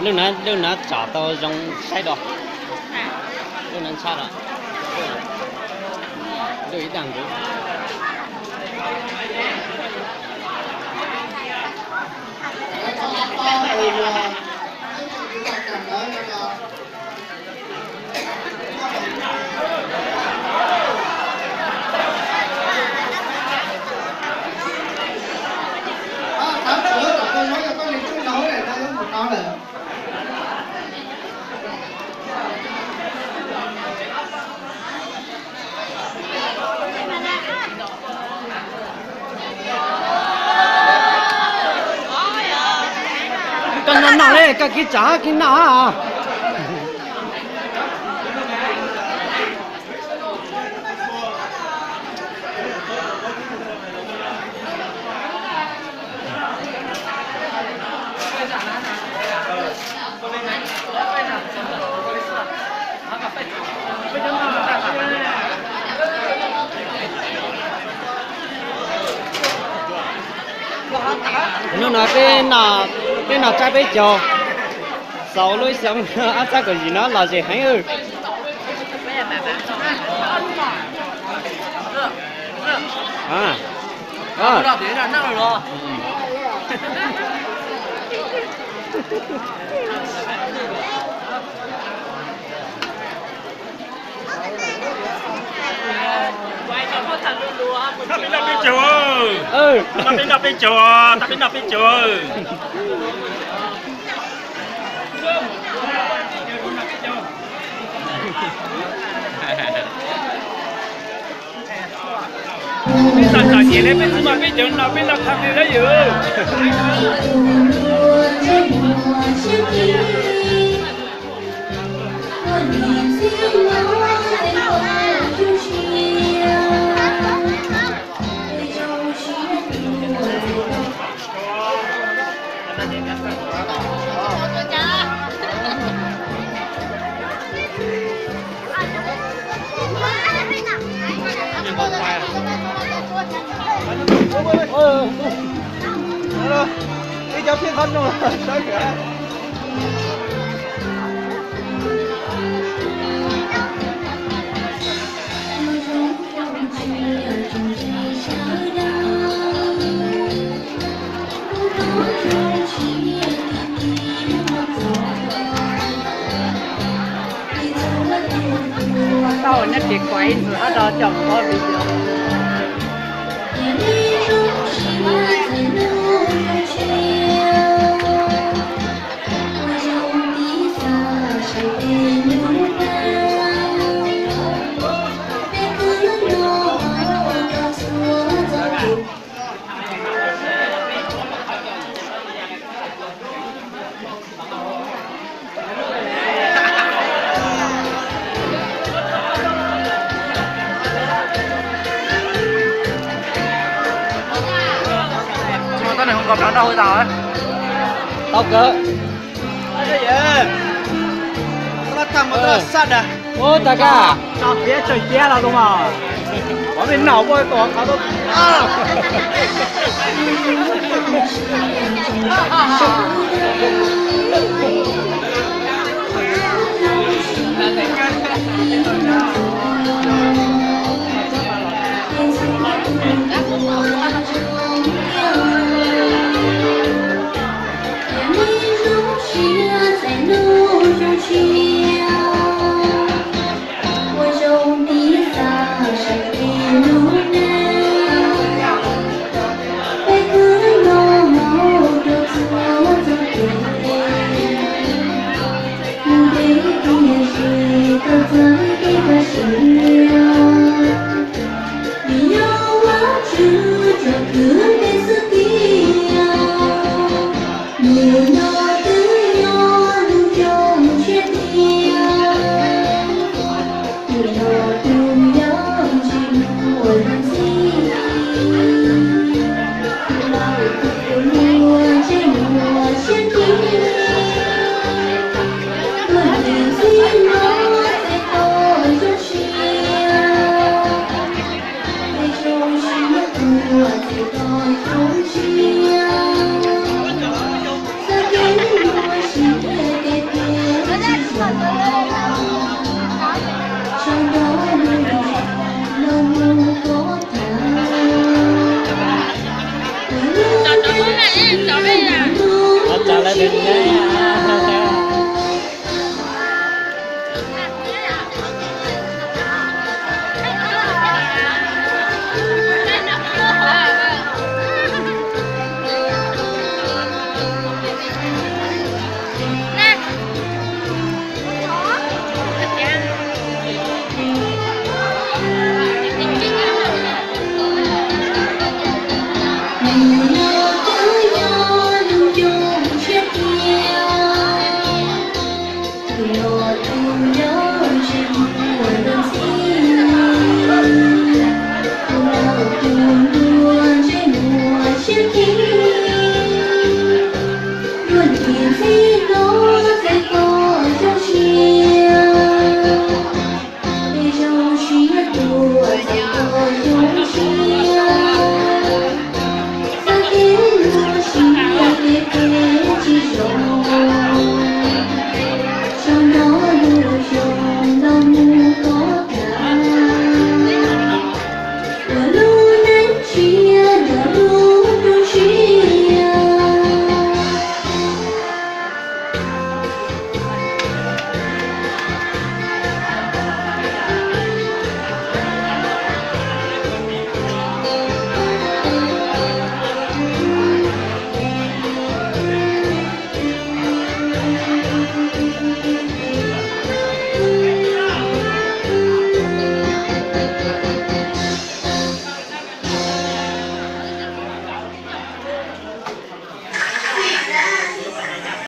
Lub na, lub na tsom tau zoo saib do. Lub na ntshab do. Lub ib dag nkuv. Koj noj noj li, koj kib tsam kib noj. Hnub no peb noj, peb noj tsab peb caug, xaus lub xyoo ob txhiab kaum yim no los zem heev. Peb noj peb caug, peb noj peb caug, peb noj peb caug. Peb tag tam sim ne peb tsis mas peb cov no peb noj tag li lawm yom. Ib cov thiab qhov no sawv kawg. Tau nyob ces kuav ib ntxwg hab rau coj mus ob video. Tau kawg. Ua tas ka. Tso piav tsawg ciab los los mas. Qhov peb noj ua tus qhov Ua